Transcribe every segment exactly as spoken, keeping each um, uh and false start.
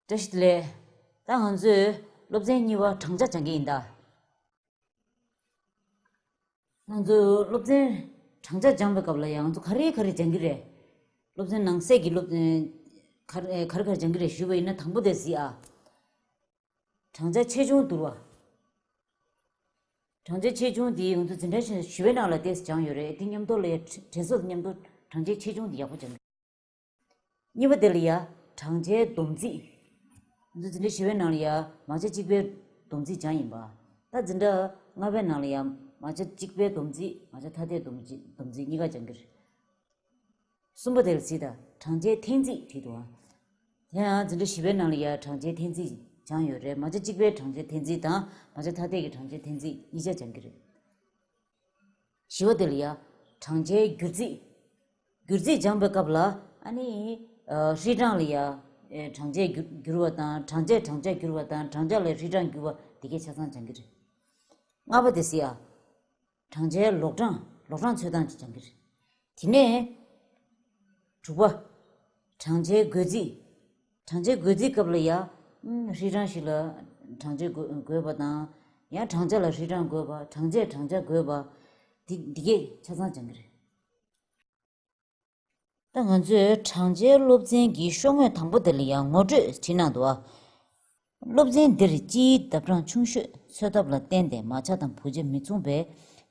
བཀྲ་ཤིས་བདེ་ལེགས། ད་ང་ཚོས་སློབ་ཚན་གཉིས་པ་བགྲང་བྱ་སྦྱང་གི་ཡིན་ད། ང་ཚོས་སློབ་ཚན་བགྲང་བྱ་སྦྱང་པའི་སྐབས་ལ་ཡང་ང་ཚོ་ག་རེ་ག་རེ་སྦྱང་གི་རེད། སློབ་ཚན་ནང་གསེས་ཀྱི་སློབ་ཚན་ག་རེ་ག་རེ་ག་རེ་སྦྱང་གི་རེད་ཞུས་པ་ཡིན་ན། དང་པོ་དེ་གཟིགས་ཨ། བགྲང་བྱ་ཆེ་ཆུང་བསྡུར་བ། བགྲང་བྱ་ཆེ་ཆུང་དེ་ང་ཚོ་འཛིན་གྲྭ་བཞི་པའི་ནང་ལ་དེ་སྦྱངས་ཡོད་རེད། དེ་མཉམ་དུ་ལ་ཡ་དྲན་གསོ་མཉམ་དུ་བགྲང་བྱ་ཆེ་ཆུང་དེ་ཡག་པོ་སྦྱངས། གཉིས་པ་དེ་ལ་ཡ་བགྲང་བྱའི་སྡོམ་རྩིས། ང་ཚོ་འཛིན་གྲྭ་བཞི་པའི་ནང་ལ་ཡ་མ་ཆ་གཅིག་པའི་སྡོམ་རྩིས་སྦྱངས་ཡིན་པ། ད་འཛིན་གྲྭ་ལྔ་པའི་ནང་ལ་ཡ་མ་ཆ་གཅིག་པའི་སྡོམ་རྩིས། མ་ཆ་ཐ་དད་སྡོམ་རྩིས། སྡོམ་རྩིས་གཉིས་ཀ་སྦྱང་གི་རེད། གསུམ་པ་དེ་ལ་གཟིགས་དང་། བགྲང་བྱའི་འཐེན་རྩིས་བྲིས་འདུག་ཨ། དེ་ཡང་འཛིན་གྲྭ་བཞི་པའི་ནང་ལ་ཡ་བགྲང་བྱའི་འཐེན་རྩིས་སྦྱངས་ཡོད་རེད། མ་ཆ་གཅིག་པའི་བགྲང་བྱའི་འཐེན་རྩིས་དང་མ་ཆ་ཐ་དད་ཀྱི་བགྲང་བྱའི་འཐེན་རྩིས་གཉིས་ཆ་སྦྱང་གི་རེད། བཞི་པ་དེ་ལ་ཡ་བགྲང་བྱའི་སྒྱུར་རྩིས། སྒྱུར་རྩིས་སྦྱངས་པའི་སྐབས་ལ་ཨ་ནི་ཨ་ཧྲིལ་གྲངས་ལ་ཡ་ཨེ་བགྲང་བྱའི་སྒྱུར་སྒྱུར་བ་དང་། བགྲང་བྱས་བགྲང་བྱ་སྒྱུར་བ་དང་། བགྲང་བྱ་ལ་ཧྲིལ་གྲངས་སྒྱུར་བ་དེ་གའི་ཆ་ཚང་སྦྱང་གི་རེད། ལྔ་པ་དེ་གཟིགས་ཨ། བགྲང་བྱའི་ལོག་གྲངས། ལོག་གྲངས་འཚོལ་སྟངས་ཅིག་སྦྱང་གི་རེད། དེ་ནས་དྲུག་པ། བགྲང་བྱའི་བགོ་རྩིས། བགྲང་བྱའི་བགོ་རྩིས་སྐབས་ལ་ཡ། ཨུམ། ཧྲིལ་གྲངས་ཤིག་ལ་བགྲང་བྱའི་བགོ་བགོས་པ་དང་། ཡང་བགྲང་བྱ་ལ་ཧྲིལ་གྲངས་བགོས་པ། བགྲང་བྱས་བགྲང་བྱ་བགོས་པ། འདི་འདི་གས་ཆ་ཚང་སྦྱང་གི་རེད། ད་ང་ཚོས་བགྲང་བྱའི་སློབ་ཚན་གྱི་ཤོག་ངོས་དང་པོ་དེ་ལ་ཡང་ངོ་སྤྲོད་བྲིས་གནང་འདུག་ཨ། སློབ་ཚན་འདིར་སྤྱིའི་ལྡབ་གྲངས་ཆུང་ཤོས་འཚོལ་ཐབས་ལ་བརྟེན་ཏེ་མ་ཆ་དང་བུ་ཆ་མི་མཚུངས་པའི་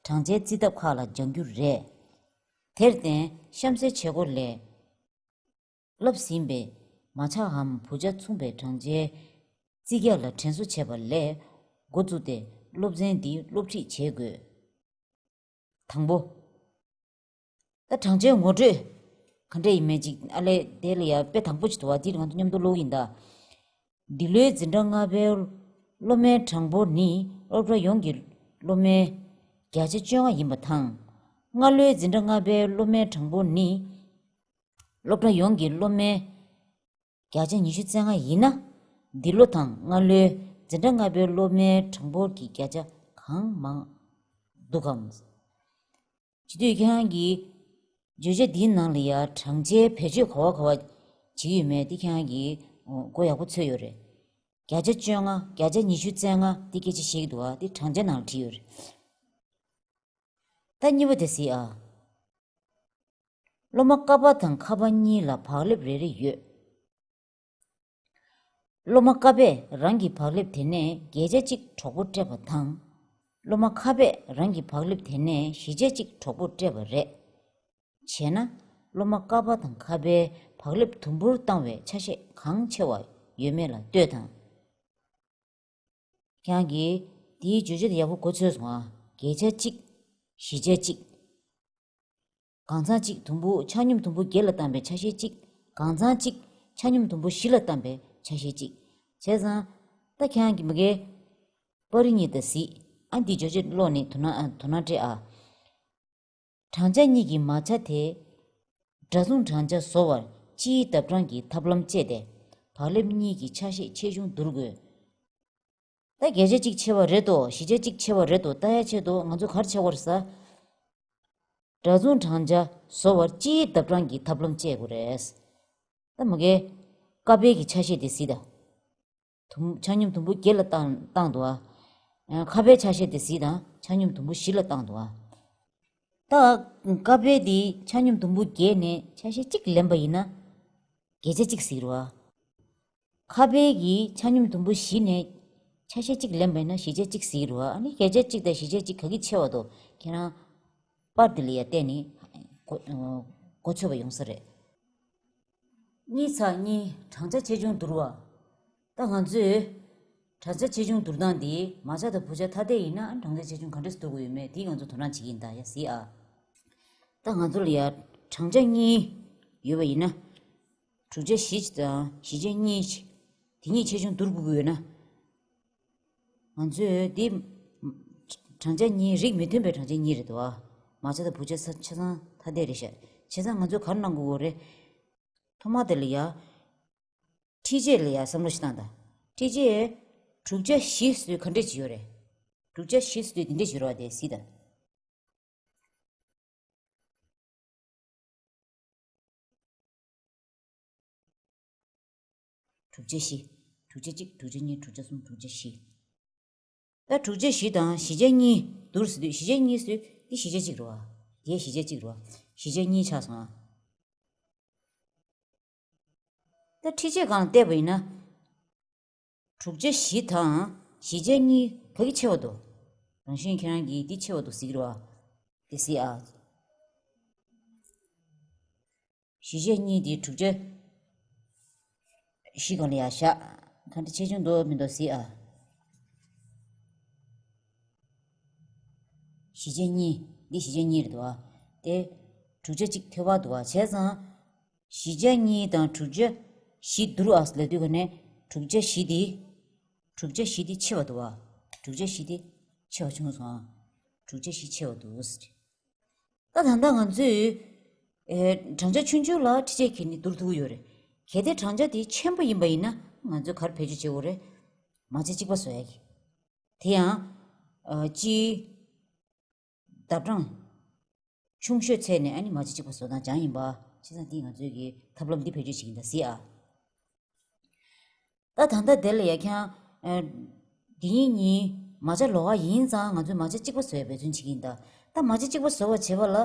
བགྲང་བྱའི་རྩིས་ཐབས་ཁག་ལ་སྦྱང་རྒྱུ་རེད། དེར་བརྟེན་གཤམ་གསལ་བྱེད་སྒོ་ལས་བསླབས་ཟིན་པའི་མ་ཆའམ་བུ་ཆ་མཚུངས་པའི་བགྲང་བྱའི་རྩིས་རྒྱག་ལ་དྲན་གསོ་བྱེད་པ་ལས་འགོ་བཙུགས་ཏེ་སློབ་ཚན་འདི་སློབ་ཁྲིད་བྱེད་དགོས། དང་པོ། ད་བགྲང་བྱའི་ངོ་སྤྲོད་ག་འདྲ་ཡིན་མིན་ཅིག་ཨ་ལས། དེ་ལ་ཡ་དཔེ་དང་པོ་ཅིག་འདུག་བ། འདི་ང་ཚོ་མཉམ་དུ་ཀློག་ཡིན་ད། འདི་ལོའི་འཛིན་གྲྭ་ལྔ་པའི་སློབ་མའི་གྲངས་འབོར་ནི་སློབ་གྲྭ་ཡོངས་ཀྱི་སློབ་མའི་བརྒྱ་ཆ་བཅོ་ལྔ་ཡིན་པ་དང་། སྔ་ལོའི་འཛིན་གྲྭ་ལྔ་པའི་སློབ་མའི་གྲངས་འབོར་ནི་སློབ་གྲྭ་ཡོངས་ཀྱི་སློབ་མའི་བརྒྱ་ཆ་ཉི་ཤུ་རྩ་ལྔ་ཡིན་ན། འདི་ལོ་དང་སྔ་ལོའི་འཛིན་གྲྭ་ལྔ་པའི་སློབ་མའི་གྲངས་འབོར་གྱི་བརྒྱ་ཆ་གང་མང་འདུག་གམ། བྱེད་དུས་ཁྱེད་རང་གིས་བརྗོད་བྱ་འདིའི་ནང་ལ་ཡ་བགྲང་བྱའི་བེད་སྤྱོད་ག་བ་ག་བ་བྱེད་ཀྱི་ཡོད་མེད་དེ་ཁྱེད་རང་གིས་གོ་ཡག་པོ་ཚོད་ཡོད་རེད། བརྒྱ་ཆ་བཅོ་ལྔ། བརྒྱ་ཆ་ཉི་ཤུ་རྩ་ལྔ་དེ་སྐད་ཆ་བཤད་ཀྱི་འདུག་ཨ། དེ་བགྲང་བྱ་ནང་ལ་བྲིས་ཡོད་རེད། ད་གཉིས་པ་དེ་གཟིགས་ཨ། སློབ་མ་ཀ་པ་དང་ཁ་པ་གཉིས་ལ་བག་ལེབ་རེ་རེ་ཡོད། སློབ་མ་ཀ་པས་རང་གི་བག་ལེབ་དེ་ནས་བརྒྱ་ཆ་གཅིག་གྲོགས་པོར་སྤྲད་པ་དང་། སློབ་མ་ཁ་པས་རང་གི་བག་ལེབ་དེ་ནས་བཞི་ཆ་གཅིག་གྲོགས་པོར་སྤྲད་པ་རེད། བྱས་ན། སློབ་མ་ཀ་པ་དང་ཁ་པའི་བག་ལེབ་དུམ་བུར་བཏང་བའི་ཆ་ཤས་གང་ཆེ་བ་ཡོད་མེད་ལ་ལྟོས་དང་། ཁྱེད་རང་གིས་དེའི་བརྗོད་བྱ་དེ་ཡག་པོ་གོ་ཚོད་སོང་ཨ། བརྒྱ་ཆ་གཅིག་བཞི་ཆ་གཅིག་གང་ཚང་གཅིག་དུམ་བུ་ཆ་སྙོམས་དུམ་བུ་བརྒྱད་ལ་བཏང་བའི་ཆ་ཤས་གཅིག་གང་ཚང་གཅིག་ཆ་སྙོམས་དུམ་བུ་བཞི་ལ་བཏང་བའི་ཆ་ཤས་གཅིག་བྱས་ཙང་། ད་ཁྱེད་རང་གིས་མ་གིའི་པར་རིས་གཉིས་ད་གཟིགས་ཨ། འདི་བརྗོད་བྱ་ཀློག་ནས་དོ་སྣང་ཨ། དོ་སྣང་སྤྲད་ཨ། བགྲང་བྱ་གཉིས་ཀྱི་མ་ཆ་དེ་འདྲ་མཚུངས་བགྲང་བྱ་བཟོ་བར་སྤྱིའི་ལྡབ་གྲངས་ཀྱི་ཐབས་ལམ་སྤྱད་དེ་བག་ལེབ་གཉིས་ཀྱི་ཆ་ཤས་ཆེ་ཆུང་བསྡུར་དགོས། ད་བརྒྱ་ཆ་གཅིག་ཆེ་བ་རེད་དོ། བཞི་ཆ་གཅིག་ཆེ་བ་རེད་དོ། ལྟ་ཡ་ཆེད་དུ་ང་ཚོ་ག་རེ་བྱེད་དགོས་རེད་ཟེར། འདྲ་མཚུངས་བགྲང་བྱ་བཟོ་བར་སྤྱིའི་ལྡབ་གྲངས་ཀྱི་ཐབས་ལམ་སྤྱད་དགོས་རེད། ད་མ་གིའི་ཀ་པའི་གི་ཆ་ཤས་དེ་གཟིགས་དང་། དུམ། ཆ་སྙོམས་དུམ་བུ་བརྒྱད་ལ་བཏང་བཏང་འདུག་ཨ། ཁ་པའི་ཆ་ཤས་དེ་གཟིགས་དང་། ཆ་སྙོམས་དུམ་བུ་བཞི་ལ་བཏང་འདུག་ཨ། ད་ཀ་པའི་དེ་ཆ་སྙོམས་དུམ་བུ་བརྒྱད་ནས་ཆ་ཤས་གཅིག་ལེན་པ་ཡིན་ན། བརྒྱ་ཆ་གཅིག་གཟིགས་རོགས་ཨ། ཁ་པའི་གི་ཆ་སྙོམས་དུམ་བུ་བཞི་ནས་ཆ་ཤས་གཅིག་ལེན་པ་ཡིན་ན་བཞི་ཆ་གཅིག་གཟིགས་རོགས་ཨ། ཨ་ནི་བརྒྱ་ཆ་གཅིག་དང་བཞི་ཆ་གཅིག་ག་གི་ཆེ་བ་འདུག་ཁྱེད་རང་པར་དེ་ལ་ཡ་བལྟས་ནས་གོ། གོ་ཆོད་པ་ཡོང་ས་རེད། གཉིས་ཚེག་གཉིས། བགྲང་བྱ་ཆེ་ཆུང་བསྡུར་བ། ད་ང་ཚོས་བགྲང་བྱ་ཆེ་ཆུང་བསྡུར་སྟངས་འདི་མ་ཆ་དང་བུ་ཆ་ཐ་དད་ཡིན་ན་བགྲང་བྱ་ཆེ་ཆུང་ག་འདྲས་བསྡུར་དགོས་ཡོད་མེད་དེ་ང་ཚོ་དོ་སྣང་བྱེད་ཀྱི་ཡིན་ད། ཡ་གཟིགས་ཨ། ད་ང་ཚོ་ལ་ཡ་བགྲང་བྱ་གཉིས་ཡོད་པ་ཡིན་ན། དྲུག་ཆ་བཞི་དང་བཞི་ཆ་གཉིས། དེ་གཉིས་ཆེ་ཆུང་བསྡུར་དགོས་ཀྱི་ཡོད་ན། ང་ཚོས་འདི་བགྲང་བྱ་གཉིས། རིགས་མི་མཐུན་པའི་བགྲང་བྱ་གཉིས་རེད་འདུག་ཨ། མ་ཆ་དང་བུ་ཆ་ཆ་ཚང་ཐ་དད་རེད་ཤག་བྱས་ཙང་ང་ཚོས་ག་རེ་གནང་དགོས་ཀྱི་ཡོད་རེད། ཐོག་མ་དེ་ལ་ཡ། འཕྲི་ཆད་ལ་ཡ་བསམ་བློ་ཞིག་བཏང་དང་། འཕྲི་ཆད་དྲུག་ཆ་བཞི་ཟེར་དུས་ག་འདྲས་ཅིག་ཡོད་རེད། དྲུག་ཆ་བཞི་ཟེར་དུས་འདི་འདྲས་ཅིག་ཡོད་རེད་པ། དེ་གཟིགས་དང་། དྲུག་ཆ་བཞི། དྲུག་ཅུ་གཅིག་དྲུག་ཅུ་གཉིས་དྲུག་ཅུ་གསུམ་དྲུག་ཅུ་བཞི། ད་དྲུག་ཅུ་བཞི་དང་བཞི་ཆ་གཉིས་བསྡུར་ཟེར་དུས་བཞི་ཆ་གཉིས་ཟེར་དུས་འདི་བཞི་ཆ་གཅིག་རེད་བ། འདི་བཞི་ཆ་གཅིག་རེད་བ། བཞི་ཆ་གཉིས་ཆགས་སོང་ཨ། ད་འཕྲི་ཆས་སྒང་ལ་བལྟས་པ་ཡིན་ན། དྲུག་ཅུ་བཞི་དང་བཞི་ཆ་གཉིས་ག་གི་ཆེ་བ་འདུག་རང་བཞིན་ཁྱེད་རང་གིས་འདི་ཆེ་བ་འདུག་ཟེར་གྱི་རེད་བ། འདི་གཟིགས་ཨ། བཞི་ཆ་གཉིས་འདི་དྲུག་ཅུ་བཞི་སྒང་ལ་ཡར་བཞག་ག་འདྲ་ཆེ་ཆུང་འདུག་མི་འདུག་གཟིགས་ཨ། བཞི་ཆ་གཉིས། འདི་བཞི་ཆ་གཉིས་རེད་འདུག་ཨ། དེ་དྲུག་ཅུ་གཅིག་ཐོལ་པ་འདུག་ཨ། བྱས་ཙང་། བཞི་ཆ་གཉིས་དང་དྲུག་ཅུ་བཞི་བསྡུར་ཨ་ལབ་དུས་ག་ནས་དྲུག་ཅུ་བཞི་འདི། དྲུག་ཅུ་བཞི་འདི་ཆེ་བ་འདུག་ཨ། དྲུག་ཅུ་བཞི་འདི་ཆེ་བ་བྱུང་སོང་ཨ། དྲུག་ཅུ་བཞི་ཆེ་བ་འདུག་ཟེར། ད་ད་ལྟ་ང་ཚོས། ཨེ། བགྲང་བྱ་ཆུང་ཆུང་ལ་འཕྲི་ཆས་ཁྱེར་ནས་བསྡུར་ཐུབ་ཀྱི་ཡོད་རེད། གལ་ཏེ་བགྲང་བྱ་དེ་ཆེན་པོ་ཡིན་པ་ཡིན་ན་ང་ཚོས་ག་རེ་བེད་སྤྱོད་བྱེད་དགོས་རེད། མ་ཆ་གཅིག་པ་བཟོ་ཡ་གི། དེ་ཡང་། ཨ། སྤྱིའི་ལྡབ་གྲངས་ཆུང་ཤོས་བཙལ་ནས་ཨ་ནི་མ་ཆ་གཅིག་པ་བཟོ་སྟངས་སྦྱངས་ཡིན་པ། བྱས་ཙང་འདི་ང་ཚོས་ཀྱི་ཐབས་ལམ་འདི་བེད་སྤྱོད་བྱེད་ཀྱི་ཡིན་ད་གཟིགས་ཨ། ད་ད་ལྟ་དེ་ལ་ཡ་ཁྱང་། ཨ། འདི་གཉིས་གཉིས་མ་ཆ་ལོགས་ཀ་ཡིན་ཙང་ང་ཚོས་མ་ཆ་གཅིག་པ་བཟོ་ཡ་འབད་བརྩོན་བྱེད་ཀྱི་ཡིན་ད། ད་མ་ཆ་གཅིག་པ་བཟོ་བ་བྱེད་པ་ལ་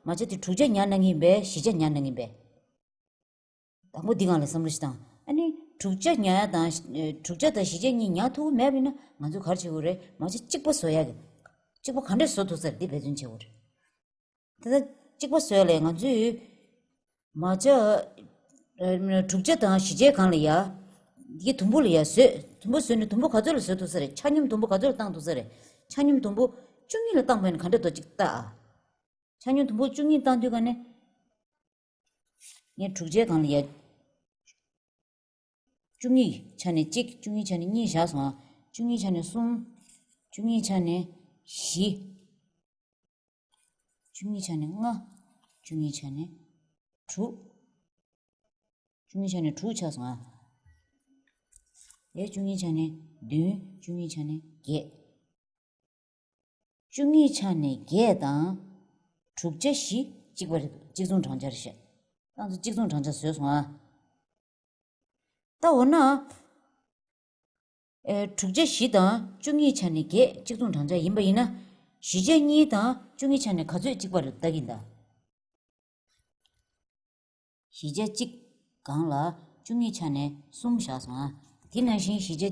མ་ཆ་དེ་དྲུག་ཆ་ཉར་གནང་གི་ཡིན་པས་བཞི་ཆ་ཉར་གནང་གི་ཡིན་པས། དང་པོ་འདི་སྒང་ལ་བསམ་བློ་ཞིག་བཏང་། ཨ་ནི་དྲུག་ཆ་ཉར་ཡ་དང་། དྲུག་ཆ་དང་བཞི་ཆ་གཉིས་ཉར་ཐུབ་ཀྱི་མེད་པ་ཡིན་ན་ང་ཚོས་ག་རེ་བྱེད་དགོས་རེད། མ་ཆ་གཅིག་པ་བཟོ་ཡ་གི། གཅིག་པ་ག་འདྲས་བཟོ་ཐུབ་ས་རེད་འདི་འབད་བརྩོན་བྱེད་དགོས་རེད། ད་ལྟ་གཅིག་པ་བཟོ་ཡ་ལས་ང་ཚོས་མ་ཆ། ཨ། དྲུག་ཆ་དང་བཞི་ཆའི་སྒང་ལ་ཡ། འདི་དུམ་བུ་ལ་ཡ་བཟོས། དུམ་བུ་བཟོས་ནས་དུམ་བུ་ག་ཚོད་ལ་བཟོ་ཐུབ་ས་རེད། ཆ་སྙོམས་དུམ་བུ་ག་ཚོད་ལ་བཏང་ཐུབ་ས་རེད། ཆ་སྙོམས་དུམ་བུ་བཅུ་གཉིས་ལ་བཏང་བས་ན་ག་འདྲ་འདུག་ཅིག་ལྟ་ཨ། ཆ་སྙོམས་དུམ་བུ་བཅུ་གཉིས་བཏང་དུས་ག་ནས། ངས་དྲུག་ཆའི་སྒང་ལ་ཡ། བཅུ་གཉིས་ཆ་ནས་གཅིག་བཅུ་གཉིས་ཆ་ནས་གཉིས་བཞག་སོང་ཨ། བཅུ་གཉིས་ཆ་ནས་གསུམ། བཅུ་གཉིས་ཆ་ནས་བཞི། བཅུ་གཉིས་ཆ་ནས་ལྔ། བཅུ་གཉིས་ཆ་ནས་དྲུག་བཅུ་གཉིས་ཆ་ནས་དྲུག་ཆགས་སོང་ཨ། དེ་བཅུ་གཉིས་ཆ་ནས་བདུན། བཅུ་གཉིས་ཆ་ནས་བརྒྱད། བཅུ་གཉིས་ཆ་ནས་བརྒྱད་དང་། དྲུག་ཆ་བཞི་གཅིག་པ་རེད། གཅིག་མཚུངས་བགྲང་བྱ་རེད་ཤག་ད་ང་ཚོ་གཅིག་མཚུངས་བགྲང་བྱ་བཟོས་སོང་ཨ། ད་འོ་ན། ཨེ། དྲུག་ཆ་བཞི་དང་བཅུ་གཉིས་ཆ་ནས་བརྒྱད་གཅིག་མཚུངས་བགྲང་བྱ་ཡིན་པ་ཡིན་ན། བཞི་ཆ་གཉིས་དང་བཅུ་གཉིས་ཆ་ནས་ག་ཚོད་གཅིག་པ་རེད་ལྟ་གི་ཡིན་ད། བཞི་ཆ་གཅིག་སྒང་ལ་བཅུ་གཉིས་ཆ་ནས་གསུམ་བཞག་སོང་ཨ། དེ་ནང་བཞིན་བཞི་ཆ་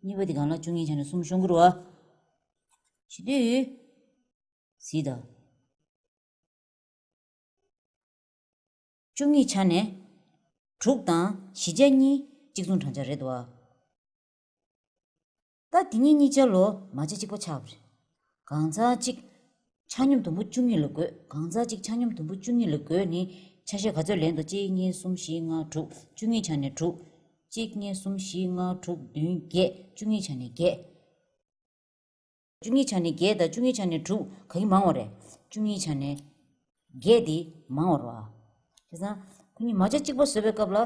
གཉིས་པ་དེ་སྒང་ལ་བཅུ་གཉིས་ཆ་ནས་གསུམ་ཤོང་གི་རེད་བ། བྱེད་དུས། གཟིགས་དང་། བཅུ་གཉིས་ཆ་ནས་དྲུག་དང་བཞི་ཆ་གཉིས་གཅིག་མཚུངས་བགྲང་བྱ་རེད་དོ། ད་འདི་གཉིས་གཉིས་ཆ་ལོ་མ་ཆ་གཅིག་པ་ཆགས་པ་རེད། གང་ཚར་གཅིག་ཆ་སྙོམས་དུམ་བུ་བཅུ་གཉིས་ལ་བགོས། གང་ཚར་གཅིག་ཆ་སྙོམས་དུམ་བུ་བཅུ་གཉིས་ལ་བགོས་ནི་ཆ་ཤས་ག་ཚོད་ལེན་དོ། གཅིག་གཉིས་གསུམ་བཞི་ལྔ་དྲུག་བཅུ་གཉིས་ཆ་ནས་དྲུག་གཅིག་གཉིས་གསུམ་བཞི་ལྔ་དྲུག་བདུན་བརྒྱད། བཅུ་གཉིས་ཆ་ནས་བརྒྱད། བཅུ་གཉིས་ཆ་ནས་བརྒྱད་དང་བཅུ་གཉིས་ཆ་ནས་དྲུག་ག་གི་མང་བ་རེད། བཅུ་གཉིས་ཆ་ནས་བརྒྱད་དེ་མང་བ་རེད་བ། བྱས་ཙང་ཁོ་གཉིས་མ་ཆ་གཅིག་པ་བཟོ་བའི་སྐབས་ལ་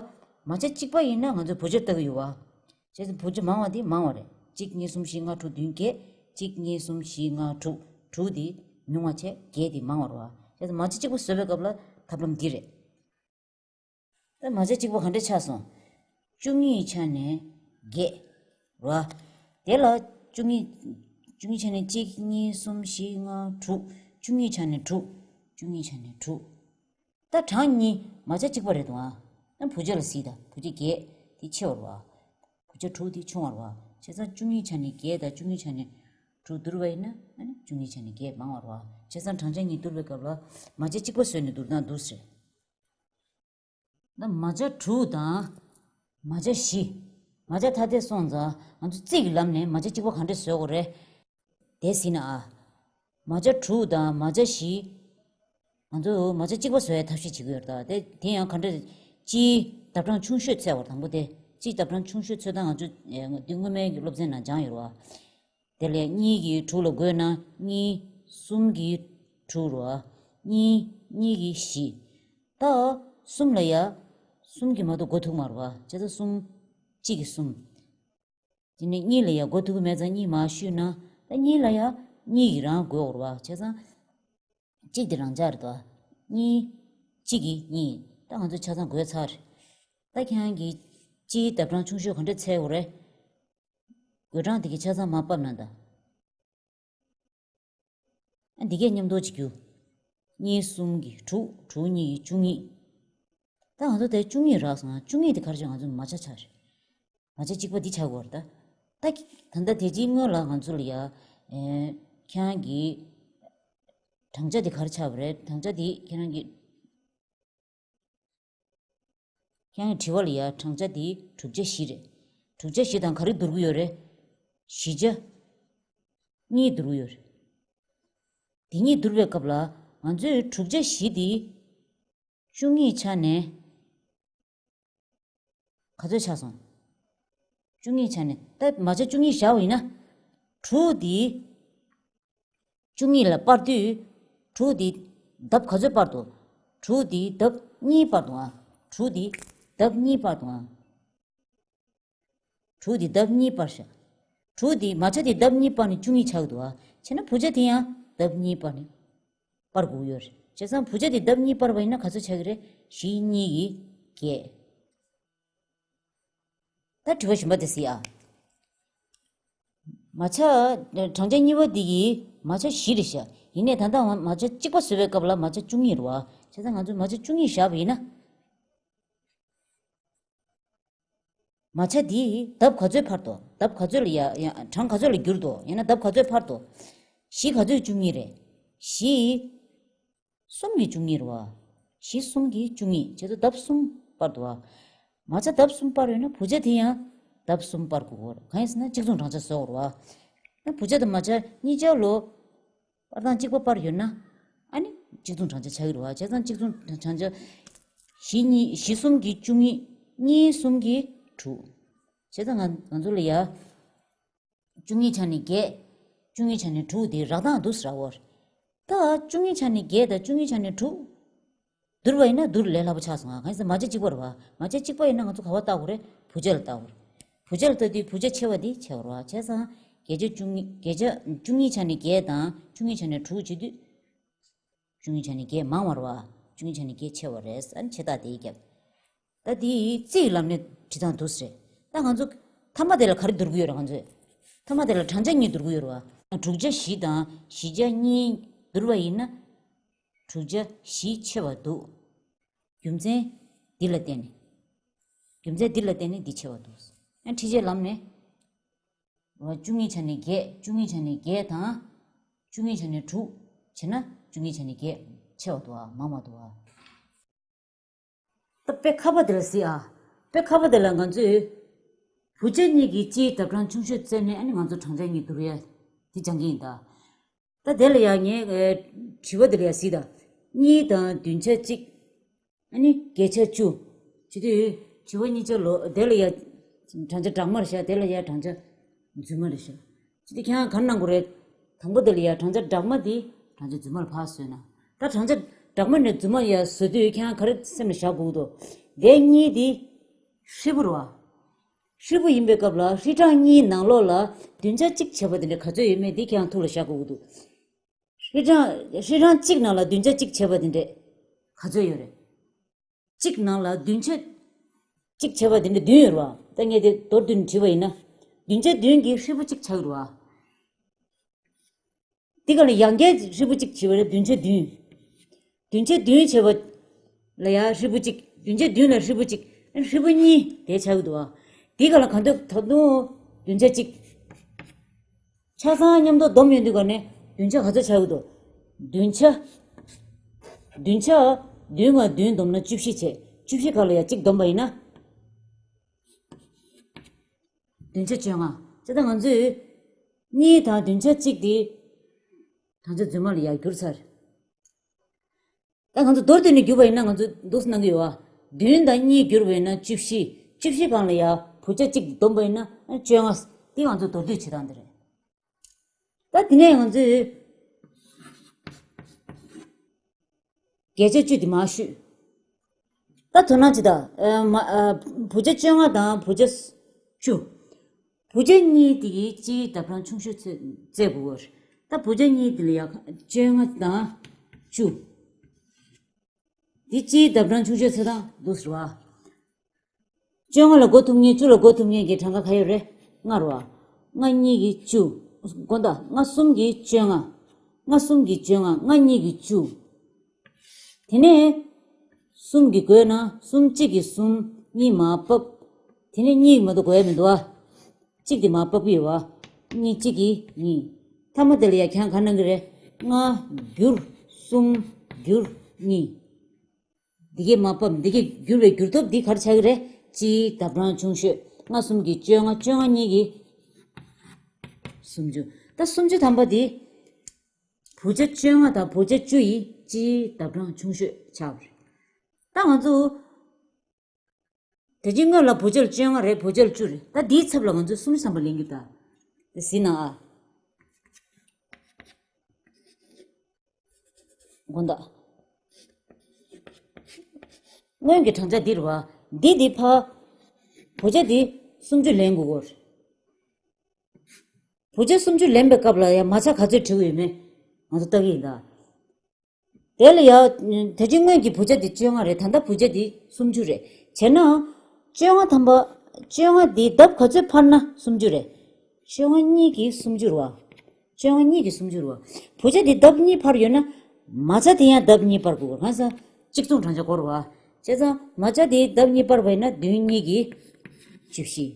མ་ཆ་གཅིག་པ་ཡིན་ན་ང་ཚོས་བུ་ཆ་ལྟ་གི་ཡོད་བ། བྱས་ཙང་བུ་ཆ་མང་བ་དེ་མང་བ་རེད། གཅིག་གཉིས་གསུམ་བཞི་ལྔ་དྲུག་བདུན་བརྒྱད། གཅིག་གཉིས་གསུམ་བཞི་ལྔ་དྲུག་དྲུག་དེ་ཉུང་བ་བྱས་བརྒྱད་དེ་མང་བ་རེད་བ། བྱས་ཙང་མ་ཆ་གཅིག་པ་བཟོ་བའི་སྐབས་ལ་ཐབས་ལམ་འདི་རེད། ད་མ་ཆ་གཅིག་པ་ག་འདྲ་ཆགས་སོང་། བཅུ་གཉིས་ཆ་ནས་བརྒྱད། རེད་བ། དེ་ལ་བཅུ་གཉིས། བཅུ་གཉིས་ཆ་ནས་གཅིག་གཉིས་གསུམ་བཞི་ལྔ་དྲུག་བཅུ་གཉིས་ཆ་ནས་དྲུག་བཅུ་གཉིས་ཆ་ནས་དྲུག་ད་གྲངས་གཉིས་མ་ཆ་གཅིག་པ་རེད་འདུག་ཨ། ད་བུ་ཆ་ལ་གཟིགས་དང་། བུ་ཆ་བརྒྱད་དེ་ཆེ་བ་རེད་བ། བུ་ཆ་དྲུག་དེ་ཆུང་བ་རེད་བ། བྱས་ཙང་བཅུ་གཉིས་ཆ་ནས་བརྒྱད་དང་བཅུ་གཉིས་ཆ་ནས་དྲུག་བསྡུར་བ་ཡིན་ན་ཨ་ནི་བཅུ་གཉིས་ཆ་ནས་བརྒྱད་མང་བ་རེད་བ། བྱས་ཙང་བགྲང་བྱ་གཉིས་བསྡུར་བའི་སྐབས་ལ་མ་ཆ་གཅིག་པ་བཟོས་ནས་བསྡུར་སྟངས་འདུག་ཟེར། ད་མ་ཆ་དྲུག་དང་། མ་ཆ་བཞི། མ་ཆ་ཐ་དད་སོང་ཙང་ང་ཚོ་རྩིས་ཀྱི་ལམ་ནས་མ་ཆ་གཅིག་པ་ག་འདྲས་བཟོ་དགོས་རེད། དེ་ཟིན་ན་ཨ། མ་ཆ་དྲུག་དང་མ་ཆ་བཞི། ང་ཚོ་མ་ཆ་གཅིག་པ་བཟོ་ཡའི་ཐབས་ཤེས་བྱེད་ཀྱི་ཡོད་རེད་ད། དེ་དེ་ཡང་ག་འདྲས། སྤྱིའི་ལྡབ་གྲངས་ཆུང་ཤོས་འཚོལ་བར། དང་པོ་དེ་སྤྱིའི་ལྡབ་གྲངས་ཆུང་ཤོས་འཚོལ་སྟངས་ང་ཚོ་འདི་སྔོན་མའི་སློབ་ཚན་ནང་སྦྱངས་ཡོད་རེད་བ། དེ་ལས་གཉིས་ཀྱིས་དྲུག་ལ་བགོས་ན་གཉིས། གསུམ་གྱིས་དྲུག་རེད་བ། གཉིས། གཉིས་ཀྱིས་བཞི། ད་གསུམ་ལ་ཡ། གསུམ་གྱིས་མ་གཏོགས་བགོ་ཐུབ་མ་རེད་བ། བྱས་ཙང་གསུམ། གཅིག་གིས་གསུམ། དེ་ནས་གཉིས་ལ་ཡ་བགོ་ཐུབ་ཀྱི་མེད་ཙང་གཉིས་མར་བཤུས་ན། ད་གཉིས་ལ་ཡ་གཉིས་ཀྱིས་རང་བགོ་དགོས་རེད་བ། བྱས་ཙང་། གཅིག་དེ་རང་འཇགས་རེད་དོ། གཉིས། གཅིག་གིས་གཉིས། ད་ང་ཚོ་ཆ་ཚང་བགོས་ཚར་རེད། ད་ཁྱེད་རང་གིས་སྤྱིའི་ལྡབ་གྲངས་ཆུང་ཤོས་ག་འདྲ་འཚོལ་དགོས་རེད། བགོད་གྲངས་དེ་གི་ཆ་ཚང་མར་ཕབ་ན་ད། ཨ་འདི་གས་མཉམ་དུ་གཅིག་རྒྱུ། གཉིས་གསུམ་གྱི་དྲུག་དྲུག་གཉིས་ཀྱི་བཅུ་གཉིས། ད་ང་ཚོ་དེ་བཅུ་གཉིས་རག་སོང་ང་། བཅུ་གཉིས་དེ་ག་རེ་བྱས། ང་ཚོ་མ་ཆ་ཆགས་རེད། མ་ཆ་གཅིག་པ་འདི་ཆགས་དགོས་རེད་ད། ད་ད་ལྟ་དེ་རྗེས་སྔོན་ལ་ང་ཚོ་ལ་ཡ། ཨེ། ཁྱེད་རང་གི་བགྲང་བྱ་དེ་ག་རེ་ཆགས་པ་རེད། བགྲང་བྱ་དེ་ཁྱེད་རང་གི་ཁྱེད་རང་གི་དྲི་བ་ལ་ཡ། བགྲང་བྱ་དེ་དྲུག་ཆ་བཞི་རེད། དྲུག་ཆ་བཞི་དང་ག་རེ་བསྡུར་གྱི་ཡོད་རེད། བཞི་ཆ་གཉིས་བསྡུར་གྱི་ཡོད་རེད། དེ་གཉིས་བསྡུར་བའི་སྐབས་ལ་ང་ཚོས་དྲུག་ཆ་བཞི་དེ་བཅུ་གཉིས་ཆ་ནས་ག་ཚོད་ཆགས་སོང་། བཅུ་གཉིས་ཆ་ནས་ད་མ་ཆ་བཅུ་གཉིས་བཞག་པ་ཡིན་ན། དྲུག་དེ་བཅུ་གཉིས་ལ་སྤར་དུས། དྲུག་དེ་ལྡབ་ག་ཚོད་སྤར་འདུག་དྲུག་དེ་ལྡབ་གཉིས་སྤར་འདུག་ཨ། དྲུག་དེ་ལྡབ་གཉིས་སྤར་འདུག་ཨ། དྲུག་དེ་ལྡབ་གཉིས་སྤར་ཤག་དྲུག་དེ་མ་ཆ་དེ་ལྡབ་གཉིས་སྤར་ནས་བཅུ་གཉིས་ཆགས་འདུག་ཨ། བྱས་ན་བུ་ཆ་དེ་ཡང་ལྡབ་གཉིས་སྤར་ནས་སྤར་དགོས་ཡོད་རེད། བྱས་ཙང་བུ་ཆ་དེ་ལྡབ་གཉིས་སྤར་བ་ཡིན་ན་ག་ཚོད་ཆགས་ཀྱི་རེད། བཞི་གཉིས་ཀྱི་བརྒྱད། ད་དྲི་བ་གཞན་པ་དེ་གཟིགས་ཨ། མ་ཆ། བགྲང་བྱ་གཉིས་པ་འདི་ཡི་མ་ཆ་བཞི་རེད་ཤག་ཡིན་ནའི་ད་ལྟ་མ་ཆ་གཅིག་པ་བཟོ་བའི་སྐབས་ལ་མ་ཆ་བཅུ་གཉིས་རེད་བ། བྱས་ཙང་ང་ཚོས་མ་ཆ་བཅུ་གཉིས་བཞག་པ་ཡིན་ན། མ་ཆ་འདི་ལྡབ་ག་ཚོད་འཕར་འདུག་ལྡབ་ག་ཚོད་ལ་ཡ་ཡ་གྲངས་ག་ཚོད་ལ་བསྒྱུར་འདུག་ཡང་ན་ལྡབ་ག་ཚོད་འཕར་འདུག་བཞི་ག་ཚོད་བཅུ་གཉིས་རེད། བཞི། གསུམ་གྱི་བཅུ་གཉིས་རེད་བ། བཞི་གསུམ་གྱི་བཅུ་གཉིས་བྱས་ཙང་ལྡབ་གསུམ་སྤར་འདུག་བ། མ་ཆ་ལྡབ་གསུམ་སྤར་ཡོད་ན་བུ་ཆ་དེ་ཡང་ལྡབ་གསུམ་སྤར་དགོས་རེད། གང་ཡིན་ཟེར་ན་གཅིག་མཚུངས་བགྲང་བྱ་བཟོ་དགོས་རེད་བ། ན་བུ་ཆ་དང་མ་ཆ་གཉིས་ཆ་ལོ། སྤར་སྟངས་གཅིག་པ་སྤར་ཡོད་ན། ཨ་ནི་གཅིག་མཚུངས་བགྲང་བྱ་ཆགས་ཀྱི་རེད་བ། བྱས་ཙང་གཅིག་མཚུངས་བགྲང་བྱ། བཞི་གཉིས་བཞི་གསུམ་གྱི་བཅུ་གཉིས། གཉིས་གསུམ་གྱི་དྲུག་བྱས་ཙང་ང་ང་ཚོ་ལ་ཡ། བཅུ་གཉིས་ཆ་ནས་བརྒྱད། བཅུ་གཉིས་ཆ་ནས་དྲུག་དེ་རག་སྟངས་འདུག་ཟེར་བ། ད་བཅུ་གཉིས་ཆ་ནས་བརྒྱད་དང་བཅུ་གཉིས་ཆ་ནས་དྲུག་བསྡུར་བ་ཡིན་ན་བསྡུར་ལས་སླ་པོ་ཆགས་སོང་ང་། གང་ཡིན་ཟེར་མ་ཆ་གཅིག་པ་རེད་བ། མ་ཆ་གཅིག་པ་ཡིན་ན་ང་ཚོ་ག་པར་བལྟ་དགོས་རེད། བུ་ཆ་ལ་བལྟ་དགོས་རེད། བུ་ཆ་ལ་ལྟ་དུས་བུ་ཆ་ཆེ་བ་དེ་ཆེ་བ་རེད་བ། བྱས་ཙང་བརྒྱད་ཆ་བཅུ་གཉིས་བརྒྱད་ཆ་བཅུ་གཉིས་ཆ་ནས་བརྒྱད་དང་བཅུ་གཉིས་ཆ་ནས་དྲུག་བྱེད་དུས། བཅུ་གཉིས་ཆ་ནས་བརྒྱད་མང་བ་རེད་བ། བཅུ་གཉིས་ཆ་ནས་བརྒྱད་ཆེ་བ་རེད་ཟེར་ནས་ཆེ་རྟགས་དེ་བརྒྱབ། ད་དེ་རྩིས་ལམ་ནས་བྲིས་སྟངས་འདུག་ཟེར། ད་ང་ཚོ་མཐའ་མ་དེ་ལ་ག་རེ་བསྡུར་གྱི་ཡོད་རེད་ང་ཚོས། མཐའ་མ་དེ་ལ་བགྲང་བྱ་གཉིས་བསྡུར་གྱི་ཡོད་རེད་བ། དྲུག་ཆ་བཞི་དང་བཞི་ཆ་གཉིས་བསྡུར་བ་ཡིན་ན། དྲུག་ཆ་བཞི་ཆེ་བ་འདུག་རྒྱུ་མཚན་འདི་ལ་བརྟེན་ནས། རྒྱུ་མཚན་འདི་ལ་བརྟེན་ནས་འདི་ཆེ་བ་འདུག་ཨ་འཕྲི་བྱེད་ལམ་ནས། བ་བཅུ་གཉིས་ཆ་ནས་བརྒྱད། བཅུ་གཉིས་ཆ་ནས་བརྒྱད་དང་། བཅུ་གཉིས་ཆ་ནས་དྲུག་བྱས་ན་བཅུ་གཉིས་ཆ་ནས་བརྒྱད་ཆེ་བ་འདུག་ཨ། མང་བ་འདུག་ཨ། ད་དཔེ་ཁ་པ་དེ་ལ་གཟིགས་ཨ། དཔེ་ཁ་པ་དེ་ལ་ང་ཚོས་བུ་ཆ་གཉིས་ཀྱི་སྤྱིའི་ལྡབ་གྲངས་ཆུང་ཤོས་བཙལ་ནས་ཨ་ནི་ང་ཚོ་བགྲང་བྱ་གཉིས་བསྡུར་ཡ་དེ་སྦྱང་གི་ཡིན་ད། ད་དེ་ལ་ཡང་ངས་ཨེ་དྲི་བ་དེ་ལ་ཡང་གཟིགས་དང་། གཉིས་དང་བདུན་ཆ་གཅིག་ཨ་ནི་བརྒྱད་ཆ་བཅུ། བྱེད་དུས་དྲི་བ་གཉིས་ཆ་ལོ་དེ་ལ་ཡང་བགྲང་བྱ་སྦྲགས་མ་རེད་ཤག་དེ་ལ་ཡང་བགྲང་བྱ་རྫུན་མ་རེད་ཤག་བྱེད་དུས་ཁྱེད་རང་ག་རེ་གནང་དགོས་རེད། དང་པོ་དེ་ལ་ཡང་བགྲང་བྱ་སྦྲགས་མ་དེ་བགྲང་བྱ་རྫུན་མ་ལ་ཕར་བཟོས་ན། ད་བགྲང་བྱ་སྦྲགས་མ་ནས་རྫུན་མ་ཡང་བཟོ་དུས་ཁྱེད་རང་ག་རེ་སེམས་ལ་བཞག་དགོས་འདུག་དེ་གཉིས་དེ་ཧྲིལ་པོ་རེད་བ། ཧྲིལ་པོ་ཡིན་པའི་སྐབས་ལ་ཧྲིལ་གྲངས་གཉིས་ནང་ལོགས་ལ་བདུན་ཆ་གཅིག་བྱས་པ་དེ་འདྲ་ག་ཚོད་ཡོད་མེད་དེ་ཁྱེད་རང་ཐུགས་ལ་བཞག་དགོས་ཀྱི་འདུག་ཧྲིལ་གྲངས་ཧྲིལ་གྲངས་གཅིག་ནང་ལ་བདུན་ཆ་གཅིག་བྱས་པ་དེ་འདྲ་ག་ཚོད་ཡོད་རེད། གཅིག་ནང་ལ་བདུན་ཆ་གཅིག་བྱས་པ་དེ་འདྲ་བདུན་ཡོད་རེད་བ། ད་ངས་དེ་མདོར་བསྡུས་ནས་བྲིས་པ་ཡིན་ན། བདུན་ཆ་བདུན་གྱི་ཧྲིལ་པོ་གཅིག་ཆགས་ཀྱི་རེད་བ། འདི་ག་ལ་ཡང་བསྐྱར་ཧྲིལ་པོ་གཅིག་བྱས་པ་རེད། བདུན་ཆ་བདུན། བདུན་ཆ་བདུན་བྱས་པ་ལ་ཡང་ཧྲིལ་པོ་གཅིག་བདུན་ཆ་བདུན་ལ་ཧྲིལ་པོ་གཅིག་ཧྲིལ་པོ་གཉིས་དེ་ཆགས་ཀྱི་འདུག་བ། འདི་ག་ལ་གང་འདོད་ད་དུང་བདུན་ཆ་གཅིག་ཆ་ཚང་མཉམ་དུ་བསྡོམས་ཡོང་དུས་ག་ནས་བདུན་ཆ་ག་ཚོད་ཆགས་ཀྱི་འདུག་བདུན་ཆ། བདུན་ཆ། བདུན་ང་བདུན་བསྡོམས་ན་བཅུ་བཞི་བྱས། བཅུ་བཞི་ག་ལ་ཡང་གཅིག་བསྡོམས་པ་ཡིན་ན། བདུན་ཆ་བཅོ་ལྔ། བྱས་ཙང་ང་ཚོས་གཉིས་དང་བདུན་ཆ་གཅིག་དེ་བགྲང་བྱ་རྫུན་མ་ལ་ཡར་བསྒྱུར་ཚར། ད་ང་ཚོ་མདོར་བསྡུས་ནས་བསྒྱུར་བ་ཡིན་ན་ང་ཚོ་འདུག་སེ་གནང་གི་ཡོད་བ། བདུན་དང་གཉིས་བསྒྱུར་བ་ཡིན་ན་བཅུ་བཞི། བཅུ་བཞི་སྒང་ལ་ཡར་བུ་ཆ་གཅིག་བསྡོམས་པ་ཡིན་ན་བཅོ་ལྔ། དེ་ང་ཚོ་མདོར་བསྡུས་བྱེད་སྟངས་དེ་རེད། ད་དེ་ནས་ང་ཚོས་བརྒྱད་ཆ་བཅུ་དེ་མར་བཤུས། ད་དོ་སྣང་བྱེད་དང་། ཨ་མ་ཨ་བུ་ཆ་བཅོ་ལྔ་དང་བུ་ཆ་བཅུ། བུ་ཆ་གཉིས་དེ་གི་སྤྱིའི་ལྡབ་གྲངས་ཆུང་ཤོས་ཚོད་བཙལ་དགོས་པ་རེད། ད་བུ་ཆ་གཉིས་དེ་ལ་ཡ་བཅོ་ལྔ་དང་བཅུ། འདི་སྤྱིའི་ལྡབ་གྲངས་ཆུང་ཤོས་ཚོད་དང་འདུག་ཟེར་བ། བཅོ་ལྔ་ལ་བགོ་ཐུབ་མཁན་བཅུ་ལ་བགོ་ཐུབ་མཁན་གྱི་གྲངས་ཀ་ག་ཡོད་རེད། ལྔ་རེད་བ། ལྔ་གཉིས་ཀྱིས་བཅུ། དགོངས་དག་ལྔ་གསུམ་གྱིས་བཅོ་ལྔ། ལྔ་གསུམ་གྱིས་བཅོ་ལྔ། ལྔ་གཉིས་ཀྱིས་བཅུ། དེ་ནས་གསུམ་གྱིས་བགོས་ན་གསུམ་གཅིག་གིས་གསུམ། གཉིས་མར་ཕབ། དེ་ནས་གཉིས་མ་གཏོགས་བགོས་ཡ་མི་འདུག་ཨ། གཅིག་དེ་མར་ཕབ་ཀྱི་ཡོད་བ། གཉིས་གཅིག་གིས་གཉིས། མཐའ་མ་དེ་ལ་ཡ་ཁྱེད་རང་ག་གནང་གི་རེད། ལྔ་བསྒྱུར་གསུམ་བསྒྱུར་གཉིས། འདི་གས་མར་ཕབ། འདི་གས་བསྒྱུར་བའི་བསྒྱུར་ཐོབ་འདི་ག་རེ་ཆགས་ཀྱི་རེད། གཅིག་ལྡབ་གྲངས་ཆུང་ཤོས། ལྔ་གསུམ་གྱིས་བཅོ་ལྔ། བཅོ་ལྔ་གཉིས་ཀྱིས་སུམ་ཅུ། ད་སུམ་ཅུ་ཐམ་པ་འདི་བུ་ཆ་བཅོ་ལྔ་དང་བུ་ཆ་བཅུ་ཡི་གཅིག་ལྡབ་གྲངས་ཆུང་ཤོས་ཆགས་པ་རེད། ད་ང་ཚོ་དེ་རྗེས་སྔོན་ལ་བུ་ཆ་བཅོ་ལྔ་རེད། བུ་ཆ་བཅུ་རེད། ད་འདིའི་ཚབ་ལ་ང་ཚོས་སུམ་ཅུ་ཐམ་པ་ལེན་རྒྱུ། ད་དེ་གཟིགས་ན་ཨ། དགོངས་དག་སྔོན་གྱི་གྲངས་ཆ་འདི་རེད་བ། འདི་འདི་ཕར། བུ་ཆ་འདི་སུམ་ཅུ་ལེན་དགོས་ཀྱི་རེད། བུ་ཆ་སུམ་ཅུ་ལེན་པའི་སྐབས་ལ་ཡང་མ་ཆ་ག་ཚོད་བྲིས་ཡོད་མེད་ང་ཚོ་ལྟ་གི་ཡིན་ད། དེ་ལ་ཡང་དེ་རྗེས་སྔོན་གྱི་བུ་ཆ་འདི་བཅོ་ལྔ་རེད། ད་ལྟ་བུ་ཆ་འདི་སུམ་ཅུ་རེད། བྱས་ན་བཅོ་ལྔ་ཐམ་པ། བཅོ་ལྔ་འདི་ལྡབ་ག་ཚོད་འཕར་ན་སུམ་ཅུ་རེད། བཅོ་ལྔ་གཉིས་ཀྱིས་སུམ་ཅུ་རེད་བ། བཅོ་ལྔ་གཉིས་ཀྱིས་སུམ་ཅུ་རེད་བ། བུ་ཆ་འདི་ལྡབ་གཉིས་འཕར་ཡོད་ན་མ་ཆ་དེ་ཡང་ལྡབ་གཉིས་འཕར་དགོས། གང་ཟེར་ན་གཅིག་མཚུངས་གྲངས་ཆ་དགོས་རེད་བ། བྱས་ཙང་མ་ཆ་དེ་ལྡབ་གཉིས་འཕར་བ་ཡིན་ན་བདུན་གཉིས་ཀྱིས་བཅུ་བཞི།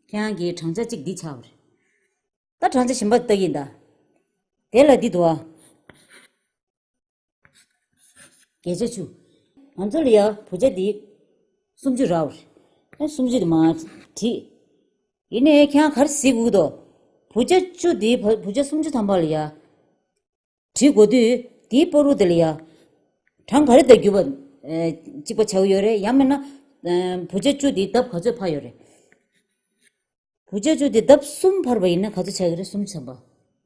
ཁྱེད་རང་གི་གྲངས་ཆ་གཅིག་འདི་ཆགས་པ་རེད། ད་གྲངས་ཆ་གཞན་པ་ལྟ་གི་ཡིན་ད། དེ་ལ་འདི་འདུག་ཨ། བརྒྱད་ཆ་བཅུ། ང་ཚོ་ལ་ཡ་བུ་ཆ་འདི་སུམ་ཅུ་རག་པ་རེད། ཨ་སུམ་ཅུ་དེ་མར་བྲིས། ཡིན་ནའི་ཁྱེད་རང་ག་རེ་གཟིགས་དགོས་འདུག་བུ་ཆ་བཅུ་འདི་བ- བུ་ཆ་སུམ་ཅུ་ཐམ་པ་ལ་ཡ། བྲིས་དགོས་དུས་དེའི་བར་དུ་དེ་ལ་ཡ། གྲངས་ག་རེ་དང་བརྒྱུད་པ་ཨེ་གཅིག་པ་ཆགས་ཡོད་རེད། ཡང་མིན་ན་ཨེ་བུ་ཆ་བཅུ་དེ་ལྡབ་ག་ཚོད་འཕར་ཡོད་རེད། བུ་ཆ་བཅུ་དེ་ལྡབ་གསུམ་འཕར་བ་ཡིན་ན་ག་ཚོད་ཆགས་ཀྱི་རེད། སུམ་ཅུ་ཐམ་པ།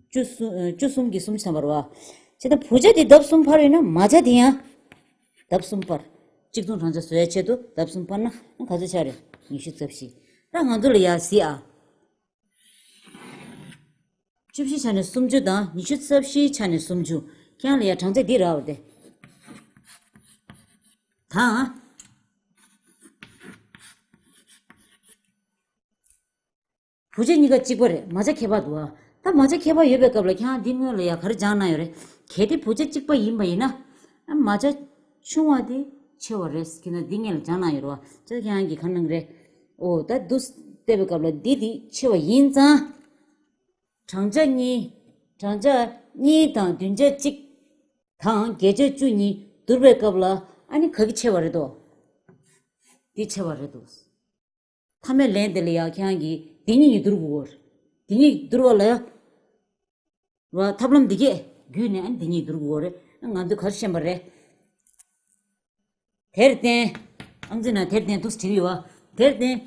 བཅུ་གསུམ་ཨེ་བཅུ་གསུམ་གྱིས་སུམ་ཅུ་ཐམ་པ་རེད་བ། བྱས་ཙང་བུ་ཆ་དེ་ལྡབ་གསུམ་འཕར་ཡོད་ན་མ་ཆ་དེ་ཡང་ལྡབ་གསུམ་འཕར། གཅིག་མཚུངས་གྲངས་ཆ་བཟོ་ཡའི་ཆེད་དུ་ལྡབ་གསུམ་འཕར་ན་ག་ཚོད་ཆགས་རེད། ཉི་ཤུ་རྩ་བཞི། ད་ང་ཚོ་ལ་ཡར་གཟིགས་ཨ། བཅུ་བཞི་ཆ་ནས་སུམ་ཅུ་དང་ཉི་ཤུ་རྩ་བཞིའི་ཆ་ནས་སུམ་ཅུ། ཁྱེད་རང་ལ་ཡ་གྲངས་ཆ་འདི་རག་པ་རེད། ད་བུ་ཆ་གཉིས་ཀ་གཅིག་པ་རེད། མ་ཆ་ཁྱད་པར་འདུག་ཨ། ད་མ་ཆ་ཁྱད་པར་ཡོད་པའི་སྐབས་ལ་ཁྱེད་རང་འདི་སྔོན་ལ་ཡ་ག་རེ་སྦྱངས་གནང་ཡོད་རེད། གལ་ཏེ་བུ་ཆ་གཅིག་པ་ཡིན་པ་ཡིན་ན། ཨ་མ་ཆ་ཆུང་བ་དེ་ཆེ་བ་རེད། ཁྱེད་རང་འདི་སྔོན་ལ་སྦྱངས་གནང་ཡོད་རེད་བ། ཅོ་ཁྱེད་རང་གིས་ག་གནང་གི་རེད། ཨོ་ད་འདུག་བལྟས་པའི་སྐབས་ལ་འདི་འདི་ཆེ་བ་ཡིན་ཙང་། གྲངས་ཆ་གཉིས། གྲངས་ཆ་གཉིས་དང་བདུན་ཆ་གཅིག་དང་བརྒྱད་ཆ་བཅུ་གཉིས་བསྡུར་བའི་སྐབས་ལ་ཨ་ནི་ག་གི་ཆེ་བ་རེད་དོ། འདི་ཆེ་བ་རེད་དོ། མཐའ་མའི་ལན་དེ་ལ་ཡ་ཁྱེད་རང་གིས་འདི་གཉིས་གཉིས་བསྡུར་དགོས། འདི་གཉིས་བསྡུར་བ་ལ་ཡ། བ་ཐབས་ལམ་འདི་གས་བརྒྱུད་ནས་ཨ་ནི་འདི་གཉིས་བསྡུར་དགོས་རེད། ང་ཚོས་ག་རེ་ཤེས་པ་རེད། དེར་བརྟེན། ཨང་རྩིས་ནང་དེར་བརྟེན་འདུག་སེ་བྲིས་ཡོད་བ། དེར་བརྟེན།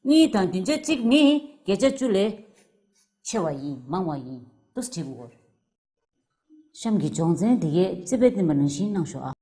གཉིས་དང་བདུན་ཆ་གཅིག་ནི་བརྒྱད་ཆ་བཅུ་ལས་ཆེ་བ་ཡིན། མང་བ་ཡིན། འདུག་སེ་བྲིས་དགོས། གཤམ་གྱི་སྦྱོང་ཚན་འདི་གའི་རྩིས་དཔེ་བསྟན་པ་ནང་བཞིན་གནང་ཤོག་ཨ།